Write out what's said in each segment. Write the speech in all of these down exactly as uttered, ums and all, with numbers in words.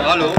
Alo.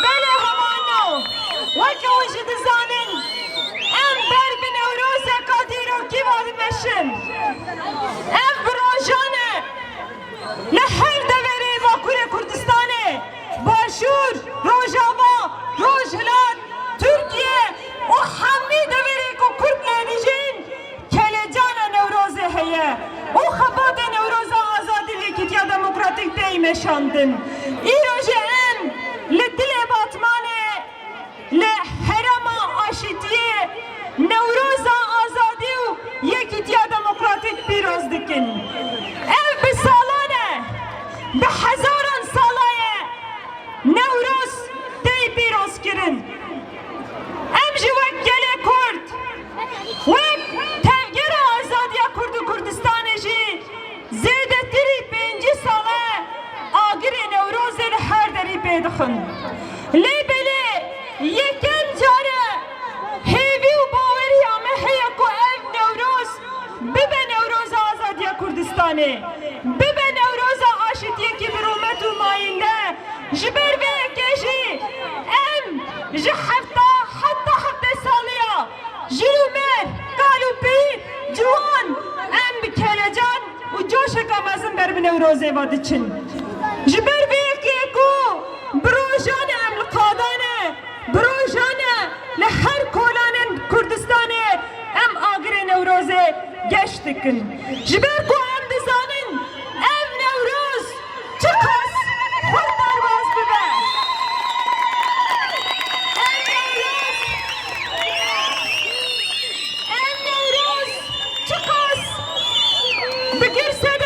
Belê hemano, weke hûn jî dizanin, em ber bi Newrozeka dîrokî ve dimeşin. Ev bi rojan e. Li her deverê Bakurê Kurdistanê, Başûr, Rojava, Rojhilat, Tirkiye û hemî deverê ku Kurd lê dijîn, kelecana Newrozê heye û xebatê Newroza Azadî û Yekîtiya Demokratîk tê meşandin. Îro jî em li dilê Batmanê, li herêma aşîtiyê, Newroza Azadî û Yekîtiya Demokratîk pîroz dikin. Ev bi salan e, bi hezaran sala ye Newroz tê pîrozkirin. Em jî wek gelê Kurd, wek Tevgera Azadiya Kurd û Kurdistanê jî zêdetirî pêncî sal e agirê Newrozê li her derî pê dixin. Lê belê yekem car e hêvî û baweriya me heye ku ev Newroz bibe Newroza Azadiya Kurdistanê, bibe Newroza aşîtiyekî bi rûmet û mayînde. Ji ber vê yekê jî em ji hefta heta heftê saliya jin û mêr, kal û pîr, ciwan, em bi kelecan û coşeka mezin ber bi Newrozê ve diçin. Ji ber vê yekê ku bi rojan e em li qadan e, bi rojan e li her kolanên Kurdistanê em agirê Newrozê geş dikin. Ji ber ku em dizanin ev Newroz çiqas xurt derbas bibe. Ev Newroz, ev Newroz çiqas bi girsê